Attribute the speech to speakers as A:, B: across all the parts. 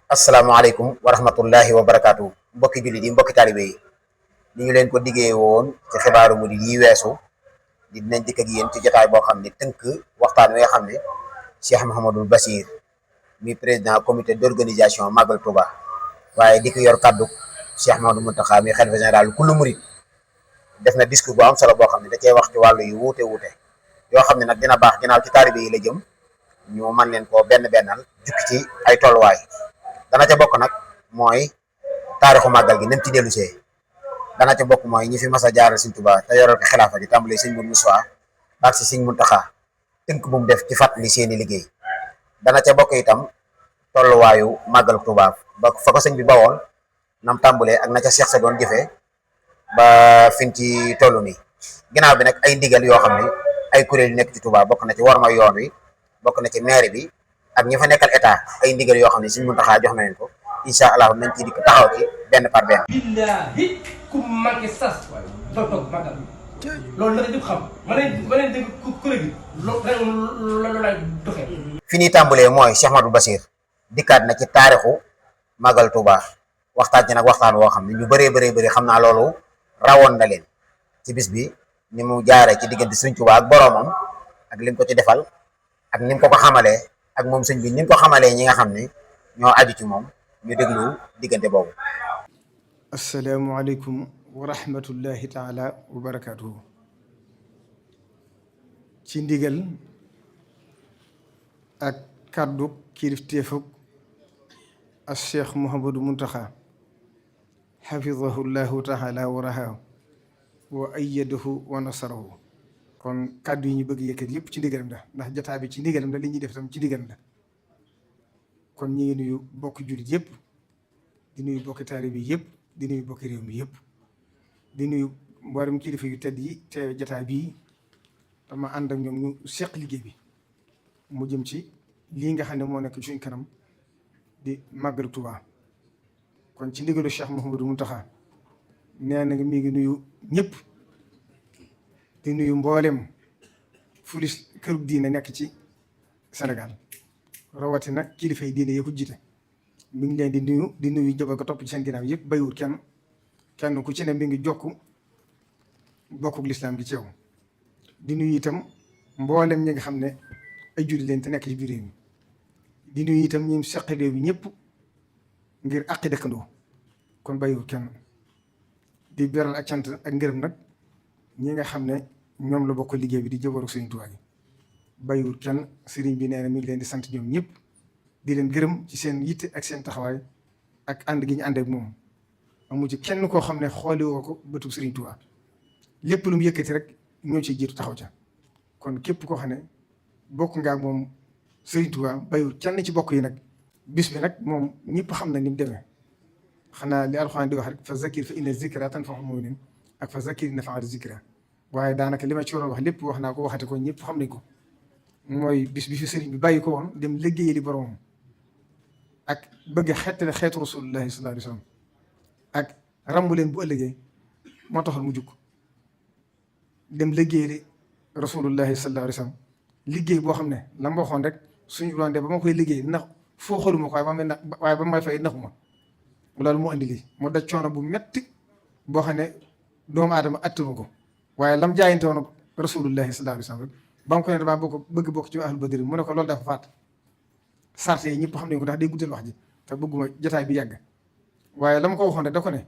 A: asalaamaaleykum wa rahmatullahi wa barakaatu mbokki jullit yi mbokki taalibe yi ni ñu leen ko diggee woon ci xibaaru murid yi weesu dinañ dikk ak yéen ci jotaay boo xam ne tënk waxtaan wi nga xam ne Cheikh Mouhamadul Bachir mi président comité d'organisation Magal Touba waaye di ko yor kaddu Cheikh Mouhamadou Mountakha mi xalifa général kullu murid def na discours bu am solo boo xam ne da cee wax ci wàllu yu wuute yoo xam ne nag dina baax ginnaaw ci taalibe yi la jëm ñu mën leen koo bennal jukki ci ay tolluwaay. dana ca bokk nag mooy taarixu màggal gi nem ci dellu see dana ca bokk mooy ñi fi mas a jaaral Sëñ Tuubaa te yoral ko xilaafa gi tàmbalee Sëñ Moussa ak si Sëñ Muntaxa tënk bu mu def ci fàttali seeni liggéey dana ca bokk itam tolluwaayu màggal Tuubaa ba fa ko sëñ bi bawoon nam tàmbalee ak na ca Seex sa doon jëfee ba fin ci toll nii ginnaaw bi nag ay ndigal yoo xam ne ay kuréel yu nekk ci Tuubaa bokk na ci war ma yoon wi bokk na ci maire bi ak ñi fa nekkal état ay ndigal yoo xam ne Sëñ Muntaxa jox na leen ko incha allah nañ ci dikk taxaw ci benn par benn.
B: billaahi ku manqué sas doo toog magal loolu la nga xam ma leen dégg kuréel gi loolu lay doxee.
A: fi ñuy tàmbalee mooy Cheikh Mouhamadou Bachir dikkaat na ci taarixu Magal Touba waxtaan ci nag waxtaan woo xam ne ñu bëree xam naa loolu rawoon na leen ci bis bi ni mu jaaree ci diggante Sëñ Touba ak boroomam ak lim ko ci defal ak ni mu ko xamalee. ak moom sëñ bi ni nga ko xamalee ñi nga xam ne ñoo aju ci moom ñu déglu diggante boobu.
C: asalaamualeykum wa rahmatullahi taala wa barakaatuhu. ci ndigal ak kàddu kilifteefug ak Cheikh Mouhamadou Mountakha xafidahu llahu taala wa rahahu wa ayyadahu wa nasarahu. kon kàddu yi ñu bëgg yëkkat yëpp ci ndigalam la ndax jotaay bi ci ndigalam la li ñuy def tam ci ndigalam la kon ñu ngi nuyu bokk jullit yëpp di nuyu bokki taalibe yi yëpp di nuyu bokki réew mi yëpp di nuyu mboolem kilifa yu tedd yi te jotaay bii dama ànd ak ñoom ñu seq liggéey bi mu jëm ci lii nga xam ne moo nekk suñ kanam di Màggal Tuubaa kon ci ndigalu Cheikh Mouhamadou Mountakha nee na mi ngi nuyu ñëpp. di nuyu mboolem fulis kërug diine nekk ci Sénégal rawatina kilifa yi diine yi ko jiite mi ngi leen di nuyu jaba ko topp ci seen ginnaaw yëpp bayiwul kenn ku ci ne mi ngi jokku bokkuk lislaam gi ci yow di nuyu itam mboolem ñi nga xam ne ay jullit leen te nekk ci biir réew mi di nuyu itam ñi seq réew mi ñëpp ngir àqi dëkkandoo kon bayiwul kenn di beral ak cant ak ngërëm nag ñi nga xam ne ñoom la bokk liggéey bi di jëbaru Sëriñ Tuubaa gi bàyyiwul kenn sëriñ bi nee na mi ngi leen di sant ñoom ñëpp di leen gërëm ci seen yitte ak seen taxawaay ak ànd gi ñu ànd ak moom amu ci kenn koo xam ne xooli woo ko bëtu Sëriñ Tuubaa lépp lu mu yëkkati rek ñoo ciy jiitu taxaw ca kon képp koo xam ne bokk nga ak moom Sëriñ Tuubaa bàyyiwul kenn ci bokk yi nag bis bi nag moom ñëpp xam na ni mu demee xanaa li Alxuraan di wax rek fa zakir fa inna zikra tanfa'u mu'minin ak fa zakir nafaat zikra waaye daanaka li ma ci waroon wax lépp wax naa ko waxate ko ñëpp xam nañ ko mooy bis bi fi sëriñ bi bàyyi ko woon dem liggéeyee li boromam ak bëgg a xettale xeetu rasulullahi sallallahu alayhi wa sallam ak rambu leen bu ëllëgee moo taxoon mu jukk dem liggéeyee li rasulullahi sallallahu alayhi wa sallam liggéey boo xam ne la ma waxoon rek suñu doon de ba ma koy liggéey ndax foo xoluma ko waaye ba may fay naxuma loolu moo andi lii mu daj coono bu metti boo xam ne doomu aadama attuma ko waaye lam jaayante woon ak rasulullahi sallallahu alayhi wa sallam ba mu ko ne damaa bëgg bokk ci ahlu badri mu ne ko loolu dafa faat sarte yi ñëpp xam nañ ko ndax day guddal wax ji te bëgguma jotaay bi yàgg waaye la ma ko waxoon rek da ko ne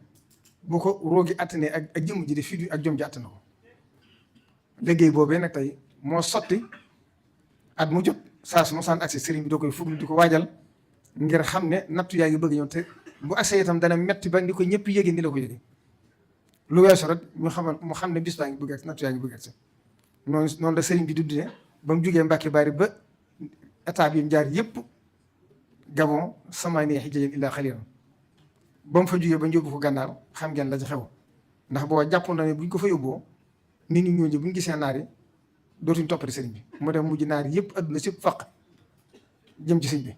C: bu ko roogi attanee ak jëmm ji de fii ak jom ji attan na ko liggéey boobee nag tey moo sotti at mu jot saa su ma saan agsi sëriñ bi doo koy fuglu di ko waajal ngir xam ne nattu yaa ngi bëgg ñëw te bu agsee itam dana metti ba ni ko ñëpp yéegi ni la ko yéegi lu weesu rek mu xam ne bis baa ngi bëgg ak nattu yaa ngi bëgg ak noonu la sëriñ bi dudd ne ba mu jugee Mbàkke Bari ba état bi mu jaar yëpp Gabon sama neex yi jëjën illaa xalilan ba mu fa jugee ba ñu yóbbu ko gànnaar xam ngeen la ci xew ndax boo jàppoon na ne buñ ko fa yóbboo nit ñi ñooñu buñ gisee naar yi dootuñ toppati sëriñ bi mu dem mujj naar yëpp adduna si faq jëm ci sëñ bi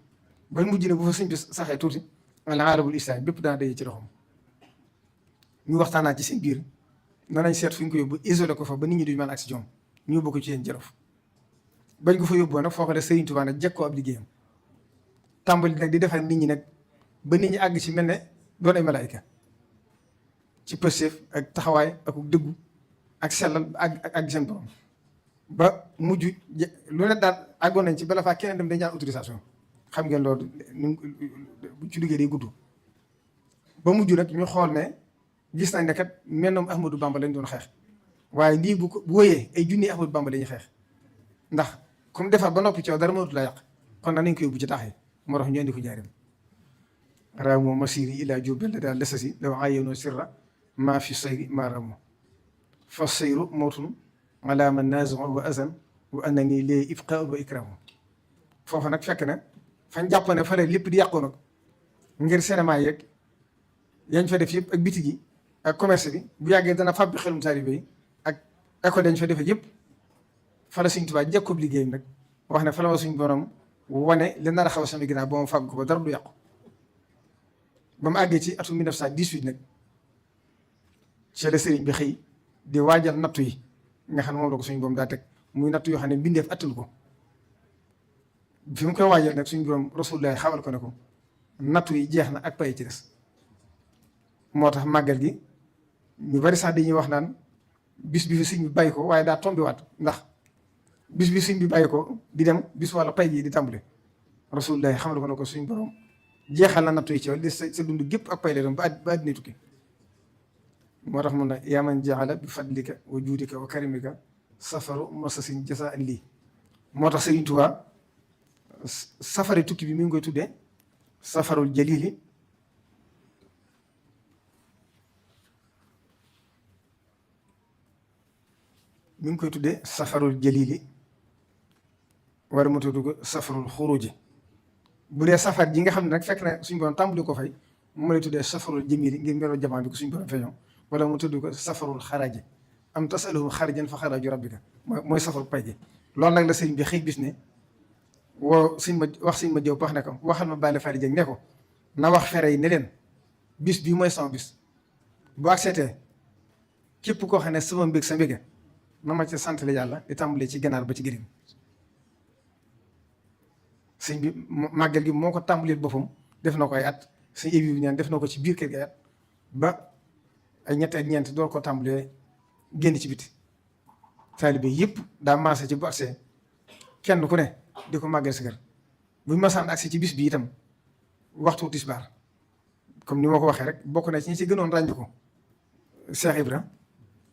C: ba mujj ne bu fa sëñ bi saxee tuuti ala arabul islam bépp dana daje ci loxoom ñu waxtaanaa ci seen biir danañ seet fu ñu ko yóbbu isolé ko fa ba nit ñi duñ mën ak si ñoom ñu yóbbu ko ci yéen Jolof bañ ko fa yóbboo nag foo ko def Sëriñ Tuubaa nag jekkoo ab liggéeyam tàmbali nag di defal nit ñi nag ba nit ñi àgg ci mel ne doon ay malaayika ci pëstéef ak taxawaay ak dëggu ak sellal ak seen borom ba mujj lu ne daal àggoon nañ ci bala faa keneen dem dañ ñaan autorisation xam ngeen loolu bu ci duggee day gudd. ba mujj nag ñu xool ne gis nañ ne kat mennum Ahmadou Bamba lañ doon xeex waaye lii bu wóyee ay junni Ahmadou Bamba lañuy xeex ndax comme defar ba noppi coow dara mënatu la yàq kon nañ ko yóbbu ci tax yi moo tax ñu indi ko njaarim raamu masiri ila Jurbel la daal lesasi law aayonoo sirra maa fi sayri maa raamu fa sayru mawtun ala man naazima wa azan wa annani lee ibqaa wa ikraamu foofu nag fekk na fañ jàpp ne fa la lépp di yàqoo nag ngir cinéma yeeg yañ fa def yëpp ak bitig yi ak commerce bi bu yàggee dana fàbbi xelum taalibe yi ak école dañ fa defee yëpp fa la Sëñ Tuubaa jekkoob liggéeyam nag wax ne fa la wa suñ borom wane li nar a xaw sama ginnaaw ba ma fàgg ko ba dara du yàqu ba mu àggee ci atum 1918 nag ci la sëriñ bi xëy di waajal nattu yi nga xam ne moom la ko suñu borom daa teg muy nattu yoo xam ne mbindeef attul ko fi mu koy waajal nag suñu borom Rasulullah xamal ko ne ko nattu yi jeex na ak pay ci des moo tax màggal gi ñu bari sax dañuy wax naan bis bi fi sëñ bi bàyyi ko waaye daa tombé waat ndax bis bi sëñ bi bàyyi ko di dem bis wala pay gi di tàmbale Rasulullah xamal ko ne ko suñu borom jeexal na nattu yi ci yow sa dund gépp ak pay la doon ba àddina tukki moo tax mun na yaa man jaala bi fadlika wa juudika wa karimika safaru masasin jasa lii moo tax Sëriñ Tuubaa safari tukki bi mi ngi koy tuddee safarul jalili mi ngi koy tuddee safarul jalili war mu tudd ko safarul xuruji bu dee safar ji nga xam ne nag fekk na suñu borom tàmbali ko fay mu lay tuddee safarul jamili ngir meloo jamono bi ko suñu borom feeñoo wala mu tudd ko safarul xaraji am tasaluhu xarajan fa xaraju rabbika mooy safarul pay gi loolu nag la sëriñ bi xëy bis ne woo suñ ma wax suñ ma jëw wax ne ko waxal ma bàyyi fari jëg ne ko na wax fere yi ne leen bis bii mooy sama bis bu accepté képp koo xam ne sama mbég sa mbége na ma ci sant la yàlla di tàmbalee ci ganaar ba ci gërim sëñ bi màggal gi moo ko tàmbaleel boppam def na ko ay at suñ évi bi neen def na ko ci biir kër gi ay at ba ay ñett ak ñeent door ko tàmbalee génn ci biti taalibe yëpp daa maase ci bu agsee kenn ku ne di ko màggal si kër buñ masaan agsi ci bis bi itam waxtu tisbaar comme ni ma ko waxee rek bokk na ci ñi ci gënoon ràññ ko Cheikh Ibra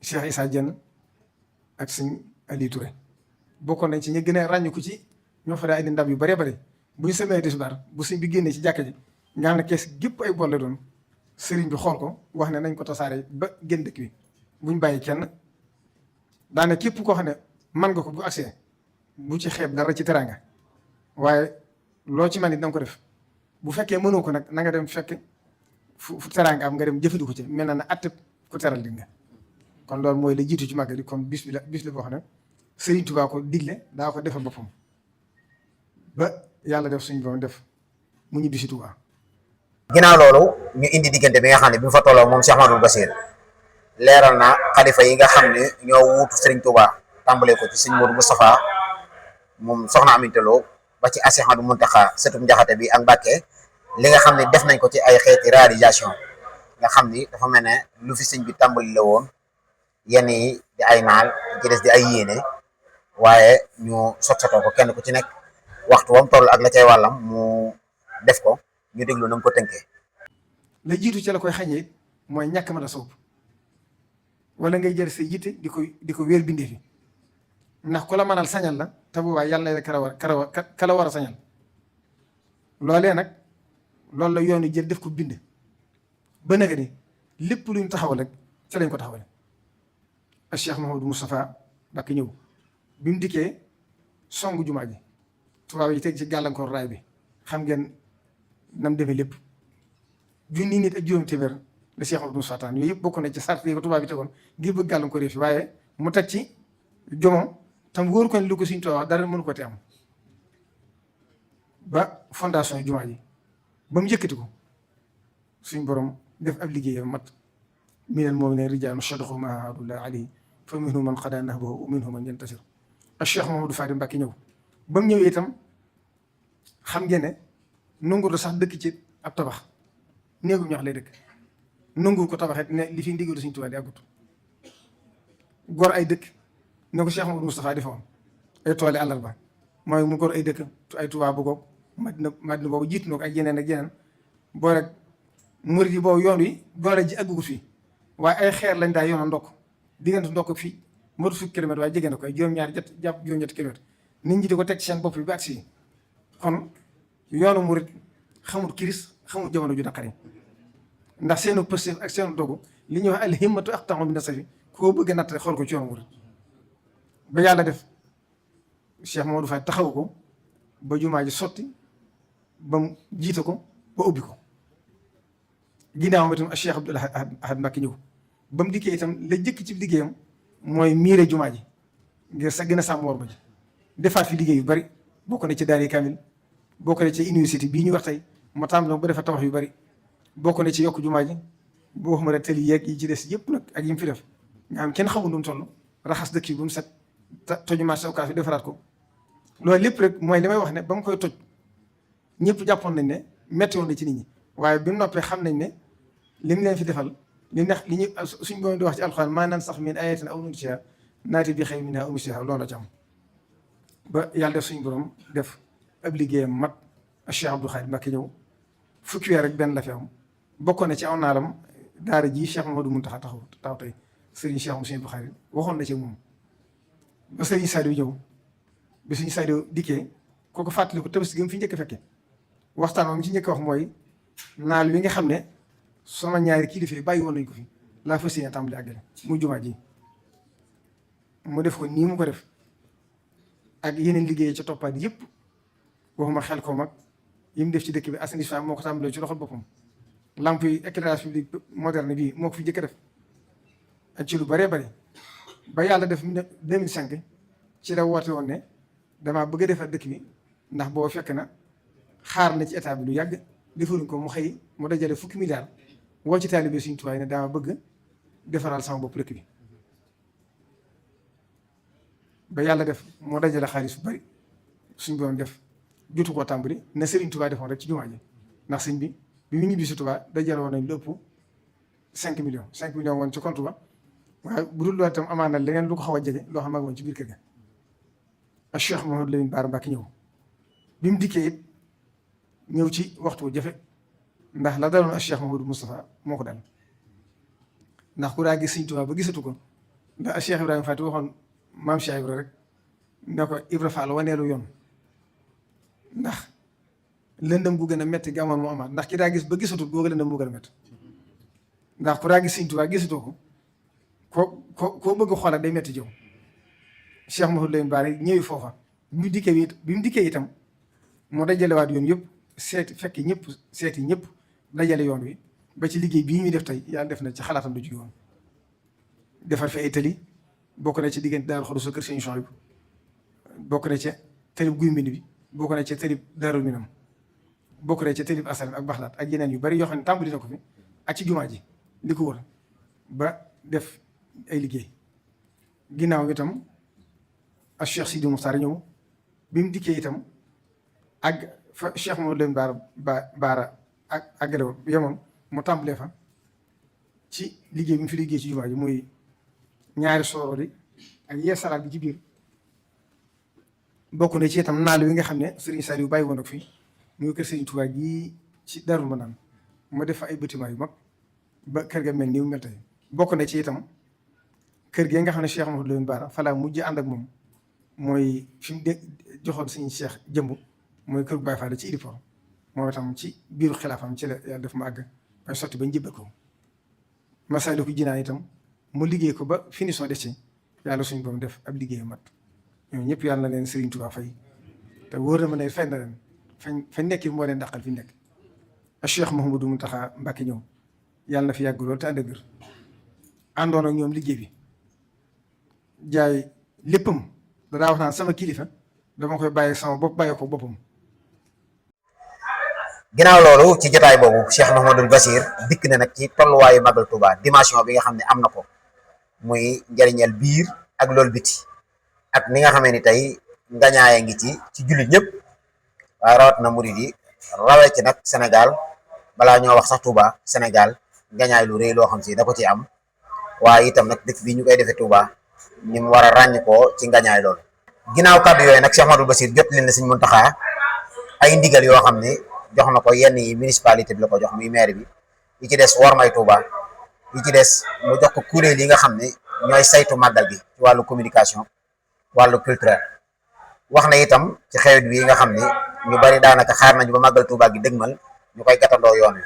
C: Cheikh Issa Dieng ak sëñ Ali Touré bokkoon nañ ci ñi gën a ràññ ko ci ñoo fa daa indi ndab yu bëree bëri buñ semee tisbaar bu sëñ bi génnee ci jàkka ji nga xam ne kees gépp ay bool la doon sëriñ bi xool ko wax ne nañ ko tasaare ba génn dëkk bi buñ bàyyi kenn daane képp koo xam ne man nga ko bu agsee bu ci xeeb dara ci teraanga waaye loo ci man it danga ko def bu fekkee mënoo ko nag na nga dem fekk fu teraanga am nga dem jëfandiku ci mel na ne att ku teral di nga kon loolu mooy la jiitu ci màggal gi kon bis la boo xam ne Sëriñ Tuubaa ko digle daa ko defal boppam ba yàlla def suñu borom def mu ñu bisi Tuubaa.
A: ginnaaw loolu ñu indi diggante bi nga xam ne bi mu fa tolloo moom Cheikh Ahmadou Bassir leeral na xalifa yi nga xam ne ñoo wuutu Sëriñ Tuubaa tàmbalee ko ci sëñ Modou Moustapha moom soxna Aminta Lo ba ci Cheikh Ahmadou Mountakha sëtum Njaxate bi ak Mbàkke li nga xam ne def nañ ko ci ay xeeti réalisation nga xam ni dafa mel ne lu fi sëñ bi tàmbali la woon yenn yi di ay naal ci des di ay yéene waaye ñu sottatoo ko kenn ku ci nekk waxtu wam toll ak la cay wàllam mu def ko ñu déglu na mu ko tënkee.
C: la jiitu ci la koy xañee mooy ñàkk mën a soob wala ngay jël sa yitte di ko wéer bindee fi ndax ku la mënal sañal la te boobaa yàlla na kala war a sañal loolee nag loolu la yoonu jël def ko bind ba nag ni lépp luñ taxawal rek ca lañ ko taxawale ak Cheikh Mouhamadou Moustapha Mbacké ñëw bi mu dikkee songu jumaa ji tubaab yi teg ci gàllankoor raay bi xam ngeen nam demee lépp junni nit ak juróom téeméer la Cheikh Mouhamadou Moustapha taan yooyu yëpp bokk na ci sart yi ko tubaab yi tegoon ngir bëgg gàllankoor yi fi waaye mu teg ci jomom tam wóor ko ne lu ko suñ tubaab dara mënu ko te am ba fondation jumaa ji ba mu yëkkati ko suñ borom def ab liggéeyam mat minal mu'miniina rijaalun sadaqu maa aahadu llaaha alayhi fa minhum man qadaa nahbahu wa minhum man yantasir ak Cheikh Mouhamadou Fadil Mbacké ñëw ba mu ñëwee itam xam ngeen ne nangu sax dëkk ci ab tabax néegu ñox lay dëkk nangu ko tabaxet ne li fi ndigalu Sëriñ Tuubaa di àggut gor ay dëkk ne ko Cheikh Mouhamadou Moustapha defoon ay tooli àllarba mooy mu gor ay dëkk ay Tuubaa bu goog Madina boobu jiitu na ko ak yeneen ak yeneen boo rek murid yi boobu yoon wi doole ji àggugut fii waaye ay xeer lañ daa yoona ndokk diggante ndokk fii matu fukki kilomètre waaye jege na ko ay juróom-ñaari jàpp juróom-ñetti kilomètre nit ñi di ko teg ci seen bopp bi ba agsi kon yoonu murid xamul kiris xamul jamono ju naqari ndax seenu pëstéef ak seenu dogu li ñuy wax al himmatu aqta'u min nasafi koo bëgg a natt rek xool ko ci yoonu murid ba yàlla def Cheikh Mamadou Faye taxaw ko ba jumaa ji sotti ba mu jiite ko ba ubbi ko ginnaaw itam Cheikh Abdoul Ahad Mbacké ñëw ba mu dikkee itam la jëkk ci liggéeyam mooy miire jumaa ji ngir sa gën a sàmm war ba ji defaat fi liggéey yu bari bokk na ci daari kamil bokk na ci université bii ñu wax tey ma tàmbali ba defa tabax yu bari bokk na ci yokk jumaa ji boo xam ne tëli yeeg yi ci des yëpp nag ak yi mu fi def nga xam kenn xamul nu mu toll raxas dëkk yi ba mu set toju marché Ocass fi defaraat ko loolu lépp rek mooy li may wax ne ba mu koy toj ñëpp jàppoon nañ ne metti woon na ci nit ñi waaye bi mu noppee xam nañ ne li mu leen fi defal li ndax li ñu suñ borom di wax ci alxuraan maa nan sax min ayatin aw nunsiha naati bi xayrin minhaa aw mislihaa loolu la ci am ba yàlla def suñ borom def ab liggéeyam mat Cheikh Abdou Khadre Mbacké ñëw fukki weer rek benn la fi am bokkoon na ci aw naalam daara ji Cheikh Mouhamadou Mountakha taxaw tey Serigne Cheikh Moussa Abdou Khadre waxoon na ci moom ba Serigne Saliou ñëw bi suñu Saliou dikkee kooku fàttali ko Tabaski gi mu fi njëkk a fekke waxtaan moom ci njëkk wax mooy naal wi nga xam ne sama ñaari kilifa yi bàyyi woon nañ ko fi laa fas yéene tàmbali àggale mu jumaa ji mu def ko nii mu ko def ak yeneen liggéey ca toppaat yëpp waxuma xel ko mag yi mu def ci dëkk bi assainissement moo ko tàmbalee ci loxol boppam lamp yi éclairage public moderne bii moo ko fi njëkk a def ak ci lu bëree bëri ba yàlla def 2005 ci la woote woon ne damaa bëgg a defar dëkk bi ndax boo fekk na xaar na ci état bi lu yàgg defaruñ ko mu xëy mu dajale fukki milliards woo ci taalibe Sëriñ Tuubaa ne dama bëgg defaral sama bopp dëkk bi ba yàlla def moo dajale xaalis bu bari suñ borom def jotu koo tàmbali na Sëriñ Tuubaa defoon rek ci jumaa ji ndax sëñ bi mu ñibbi si Tuubaa dajale woon nañ lu ëpp 5 millions 5 millions woon ci compte ba waaye bu dul loolu itam amaan na leneen lu ko xaw a jege loo xam ne woon ci biir kër ga ak Cheikh Mouhamadou Lamine Bara Mbacké ñëw bi mu dikkee it ñëw ci waxtu jafe ndax la daloon ak Cheikh Mouhamadou Moustapha moo ko dal ndax ku daa gis Sëriñ Tuubaa ba gisatu ko ndax ak Cheikh Ibrahima Faty waxoon maam Cheikh Ibrahima rek ne ko Ibra Fall waneelu yoon ndax lëndëm gu gën a métti gi amoon moo amaat ndax ki daa gis ba gisatu googu lëndëm moo gën a métti ndax ku daa gis Sëriñ Tuubaa gisatoo ko koo bëgg xoolal day métti jëw Cheikh Mouhamadou Lamine Bara ñëwi foofa bi mu dikkee itam moo dajalewaat yoon yëpp seeti ñëpp dajale yoon wi ba ci liggéey bii ñuy def tey yàlla def na ci xalaatam du jóge woon defar fi ay tëli bokk na ci diggante Daaru Xudoos sa kër Sëriñ Souhaïbou bokk na ca tëlib Guy Mbind bi bokk na ca tëlib Daaru Minam bokk na ca tëlib Asalim ak Baxlaat ak yeneen yu bari yoo xam ne tàmbali na ko fi ak ci jumaa ji li ko wër ba def ay liggéey ginnaaw itam ak Cheikh Sidi Moustapha ñëw bi mu dikkee itam ak fa Cheikh Mouhamadou Lamine Bara ak àggale yemoon mu tàmbalee fa ci liggéey bi mu fi liggéey ci jumaa ji muy ñaari sooroor yi ak yeesalaat bi ci biir bokk na ci itam naal wi nga xam ne Serigne Saliou bàyyi woon ak fii muy kër Serigne Touba gi ci Darou Manane mu def fa ay bâtiment yu mag ba kër ga mel nii mu mel tey bokk na ci itam kër gi nga xam ne Cheikh Mouhamadou Lamine Bara fa laa mujj ànd ak moom mooy fi mu joxoon Serigne Cheikh jëmb mooy kër Baye Fall ci Idipor moom itam ci biiru xilaafam ci la yàlla def ma àgg bay sotti ba njëbbal ko Masaalikul Jinaan itam mu liggéey ko ba finition des ci yàlla suñ borom def ab liggéey mat ñoom ñëpp yàlla na leen Serigne Touba fay te wóor na ma ne fay na leen fañ nekk moo leen dàqal fi nekk ak Cheikh Mouhamadou Mountakha Mbacké ñëw yàlla na fi yàgg loolu te ànd ak wér àndoon ak ñoom liggéey bi jaay léppam dadaa wax naan sama kilifa dama koy bàyyi sama bopp bàyyi ko boppam.
A: ginnaaw loolu ci jotaay boobu Cheikh Mouhamadul Bachir dikk na nag ci tolluwaayu Magal Touba dimension bi nga xam ne am na ko muy njëriñal biir ak loolu biti ak ni nga xamee ni tey ngañaaya ngi ci jullit ñëpp waaye rawat na murid yi rawee ci nag Sénégal balaa ñoo wax sax Touba Sénégal ngañaay lu rëy loo xam si da ko ci am waaye itam nag dëkk bi ñu koy defee Touba ni mu war a ràññ koo ci ngañaay loolu. ginnaaw kàddu yooyu nag Cheikh Ahmadou Bassir jot leen na Sëriñ Mountakha ay ndigal yoo xam ne jox na ko yenn yi municipalité bi la ko jox muy maire bi yi ci des war may Touba yi ci des mu jox ko kuréel yi nga xam ne ñooy saytu màggal gi ci wàllu communication wàllu culturel. wax na itam ci xewet wi nga xam ne ñu bari daanaka xaar nañu ba màggal Touba gi dëgmal ñu koy gàttandoo yoon wi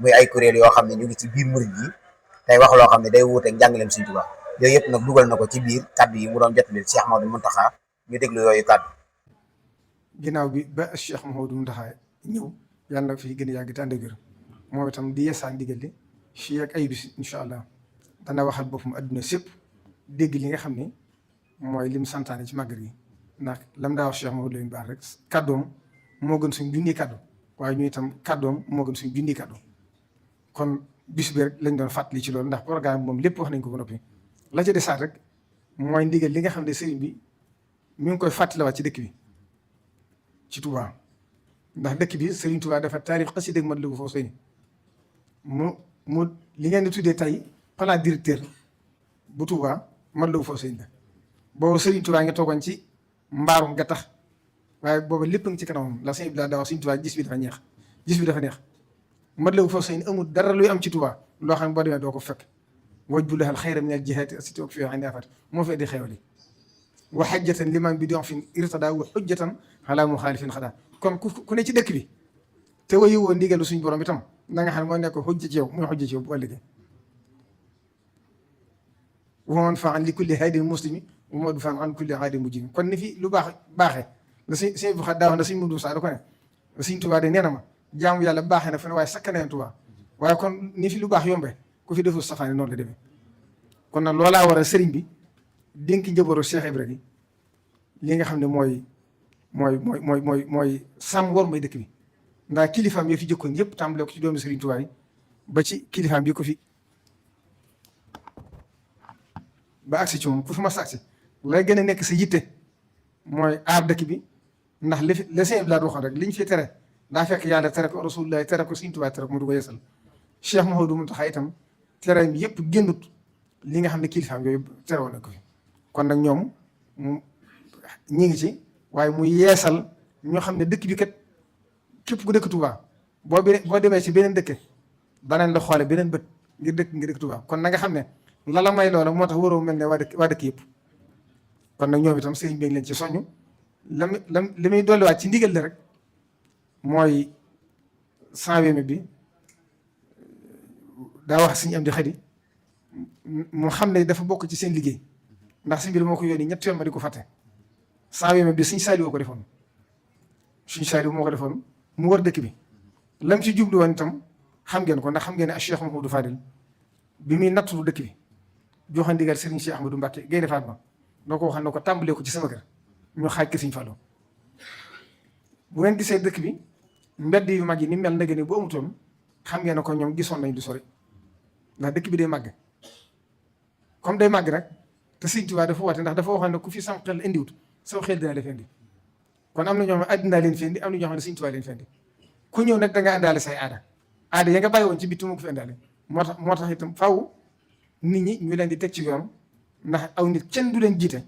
A: muy ay kuréel yoo xam ne ñu ngi ci biir murid yi tey wax loo xam ne day wuuteeg njàngaleem Sëriñ Touba yooyu yëpp nag dugal na ko ci biir kaddu yi mu doon jottali Cheikh Mouhamadou Mountakha ñu déglu yooyu kaddu.
C: ginnaaw bi ba Cheikh Mouhamadou Mountakha ñëw yàlla na fi gën a yàgg te ànd ak wér moom itam di yeesaan digal li fii ak ay bis incha allah dana waxal boppam adduna sépp dégg li nga xam ne mooy lim santaane ci màggal gi ndax lam daa wax Cheikh Mouhamadou leen baax rek kàddoom moo gën suñ junni kàddu waaye ñu itam kàddoom moo gën suñ junni kàddu kon bis bi rek lañ doon fàttali ci loolu ndax programme moom lépp wax nañ ko ba noppi la ca desaat rek mooy ndigal li nga xam ne sëriñ bi mi ngi koy fàttaliwaat ci dëkk bi ci Touba ndax dëkk bi sëriñ Touba dafa taarix xasida ak Matlabul Fawzayni mu li ngeen di tuddee tey plan directeur bu Touba Matlabul Fawzayni la boobu sëriñ Touba nga toogoon ci mbaarum nga tax waaye booba lépp nga ci kanamam la sëñ bi daa wax sëriñ Touba gis bi dafa neex Matlabul Fawzayni amul dara luy am ci Touba loo xam ne boo demee doo ko fekk waj bu laxal xayra min al jihaati asitoog fi ani afat moo fee di xewali wa xajjatan liman bi doon fi irtada wa xujjatan xalaa muxaalifin xadaa kon ku ne ci dëkk bi te wayu woo ndigalu suñu borom itam na nga xam ne moo nekk xujja ci yow muy xujja ci yow bu ëllëgee wa man fa an li kulli haadin muslimi wa man fa an kulli haadin mujrimi kon ni fi lu baaxee la sëñ bu xa daa wax na sëñ Mudu Saa da ko ne sëñ Tuubaa de nee na ma jaamu yàlla baaxee na fa ne waaye sakkaneen Tuubaa waaye kon ni fi lu baax yombee ku fi deful safaani noonu la demee kon nag loolaa war a sëriñ bi dénk njabootu Cheikh Ibrahima li nga xam ne mooy sàmm war may dëkk bi ndax kilifaam yoo fi jëkkoon yëpp tàmbale ko ci doomu Sëriñ Tuubaa yi ba ci kilifaam yi ko fi ba agsi ci moom ku fi ma agsi lay gën a nekk sa yitte mooy aar dëkk bi ndax li sëñ bi laa waxoon rek liñ fi tere daa fekk yàlla tere ko Rasulullah tere ko Sëriñ Tuubaa tere ko mu du ko yeesal Cheikh Mouhamadou Mountakha itam tere mi yëpp génnut li nga xam ne kilifaam yooyu tere woon na ko fi kon nag ñoom ñi ngi ci waaye mu yeesal ñoo xam ne dëkk bi kat képp ku dëkk Touba boo demee ci beneen dëkk danañ la xoole beneen bët ngir dëkk Touba kon na nga xam ne la may loola moo tax waroo mel ne waa dëkk yëpp kon nag ñoom itam sëriñ bi leen ci soññ li muy dolliwaat ci ndigal la rek mooy 120 bi daa wax suñu am di xëy mu xam ne dafa bokk ci seen liggéey ndax si mbir moo ko yónni ñett yoon ma di ko fàtte 120 bi suñu Saaliw ko defoon suñu Saaliw moo ko defoon mu war dëkk bi lam ci jublu woon itam xam ngeen ko ndax xam ngeen ne Cheikh Mouhamadou Fadil bi muy nattulu dëkk bi joxe ndigal Serigne Cheikh Ahmadou Mbacké Gaynde Fatma doo ko waxal ne ko tàmbalee ko ci sama kër ñu xaaj kër Serigne Fallou bu ngeen gisee dëkk bi mbedd yu mag yi ni mel ndege ni bu amutoon xam ngeen ne ko ñoom gisoon nañ du sori ndax dëkk bi day màgg comme day màgg nag te Sëriñ Tuubaa dafa woote ndax dafa waxoon ne ku fi sam xel indiwut sama xel dina la fi indi kon am na ñoo xam ne addinaa leen fi indi am na ñoo xam ne Sëriñ Tuubaa leen fi indi ku ñëw nag da nga àndaale say aada ya nga bàyyi woon ci bitti moo ko fi àndaale moo tax itam faaw nit ñi ñu leen di teg ci yoon ndax aw nit kenn du leen jiite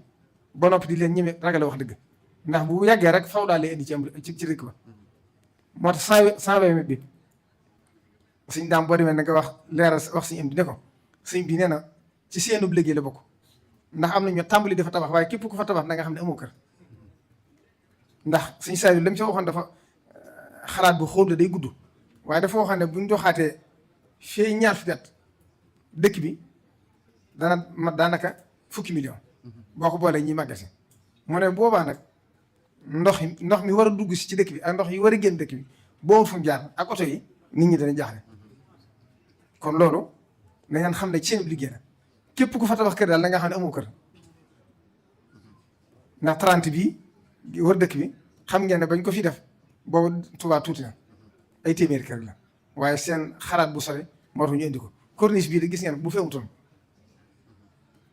C: ba noppi di leen ñeme ragal wax dëgg ndax bu yàggee rek faaw daal leen indi ci dëkk ba moo tax 120 bi suñ daam boo demee na nga wax leeral wax suñu indi ne ko sëñ bi nee na ci seenub liggéey la bokk ndax am na ñu tàmbali dafa tabax waaye képp ku fa tabax na nga xam ne amoo kër ndax suñ saa yu lam ci waxoon dafa xalaat bu xóot la day gudd waaye dafa waxoon ne buñ doxaatee fii ñaar fi at dëkk bi dana mat daanaka fukki million boo ko boolee ñi màggasi mu ne boobaa nag ndox mi war a dugg si ci dëkk bi ak ndox yi war a génn dëkk bi boobu fu mu jaar ak oto yi nit ñi dana jaaxle kon loolu na ngeen xam ne ci seen liggéey la képp ku fa tabax kër daal da nga xam ne amoo kër ndax 30 bii war dëkk bi xam ngeen ne bañ ko fi def boobu Touba tuuti na ay téeméeri kër la waaye seen xalaat bu sore moo tax ñu indi ko corniche bii de gis ngeen bu feewutoon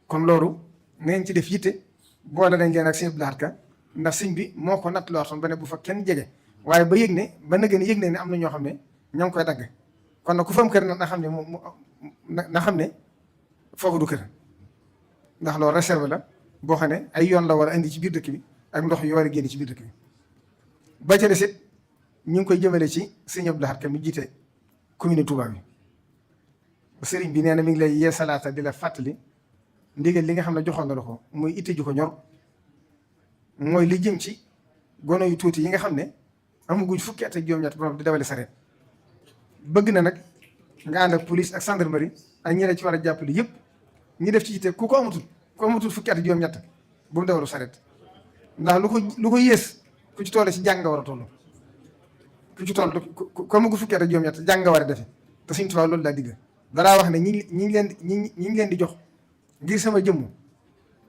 C: kon loolu na ngeen ci def yitte boole nañ leen ak seen blaat ka ndax sëñ bi moo ko natt loo xam ba ne bu fa kenn jege waaye ba yëg ne ba na gën a yëg ne am na ñoo xam ne ñoo ngi koy dagg kon nag ku fa am kër na xam ne na xam ne foofu du kër ndax loolu réserve la boo xam ne ay yoon la war a indi ci biir dëkk bi ak ndox yu war a génn ci biir dëkk bi. ba ca des it ñu ngi koy jëmale ci sëñ Abdou Lahad Ka mi jiite commune Touba bi sëriñ bi nee na mi ngi lay yeesalaata di la fàttali ndigal li nga xam ne joxoon na la ko muy itte ju ko ñor mooy li jëm ci gono yu tuuti yi nga xam ne amaguñ fukki at ak juróom-ñett borom di dawale sareet bëgg na nag nga ànd ak police ak gendarmerie ak ñeneen ci war a jàppale yëpp ñu def ci itte ku amatul fukki at ak juróom-ñett bu mu dawalu sareet ndax lu ko yées ku ci toll si jàng nga war a toll ku ci toll ku amagu fukki at ak juróom-ñett jàng nga war a defe te Sëñ Tuubaa loolu laa digg danaa wax ne ñi ngi leen di jox ngir sama jëmm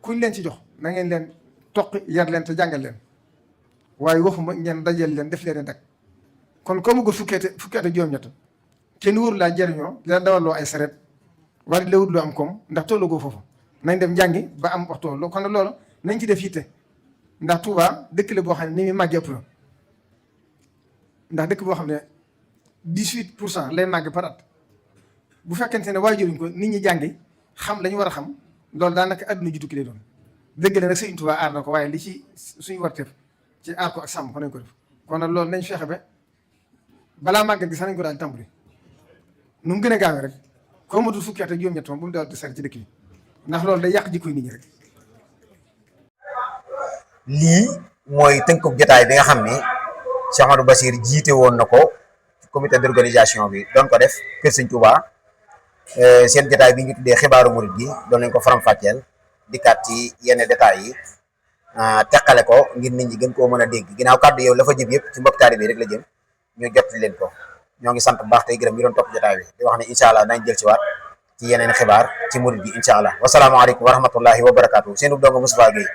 C: kuñ leen ci jox na ngeen leen toqi yar leen te jàngal leen waaye waxuma ngeen dajal leen def leen dak kon comme que fukki at ak juróom-ñett kenn wóoru laa jëriñoo dina dawaloo ay sareet wala di la wut loo am koom ndax tollagoo foofu nañ dem njàngi ba am waxtu woon kon nag loolu nañ ci def yitte ndax Touba dëkk la boo xam ne ni muy màggee ëpp na ndax dëkk boo xam ne 18% lay màgg par at bu fekkente ne waajuruñ ko nit ñi jàngi xam lañu war a xam loolu daanaka adduna ji tukki lay doon dëgg la nag Sëriñ Touba aar na ko waaye li ci suñu warteef ci aar ko ak sàmm ko nañ ko def kon nag loolu nañ fexe ba balaa màggal gi sax nañ ko daal tàmbali nu mu gën a gaawee rek koo matul fukki at ak juróom-ñett moom bu mu dawal di sar ci dëkk yi ndax loolu day yàq jikkoy nit ñi rek.
A: lii mooy tënkub jotaay bi nga xam ni Cheikh Amadou Bassir jiite woon na ko comité d'organisation bi doon ko def Kër Sëñ Touba seen jotaay bi ñu tuddee xibaaru murid gi doon nañ ko faram-fàcceel dikkaat ci yenn détails yi teqale ko ngir nit ñi gën koo mën a dégg ginnaaw kàddu yow la fa jëm yëpp ci mbokk taalibe rek la jëm ñu jot leen ko ñoo ngi sant bu baax tey gërëm ñu doon topp jotaay bi di wax ne incha allah nañ jël ci waat ci yeneen xibaar ci murid gi incha allah wasalaamaaleykum wa rahmatullahi wa barakaatu seen donga Moustapha Gueye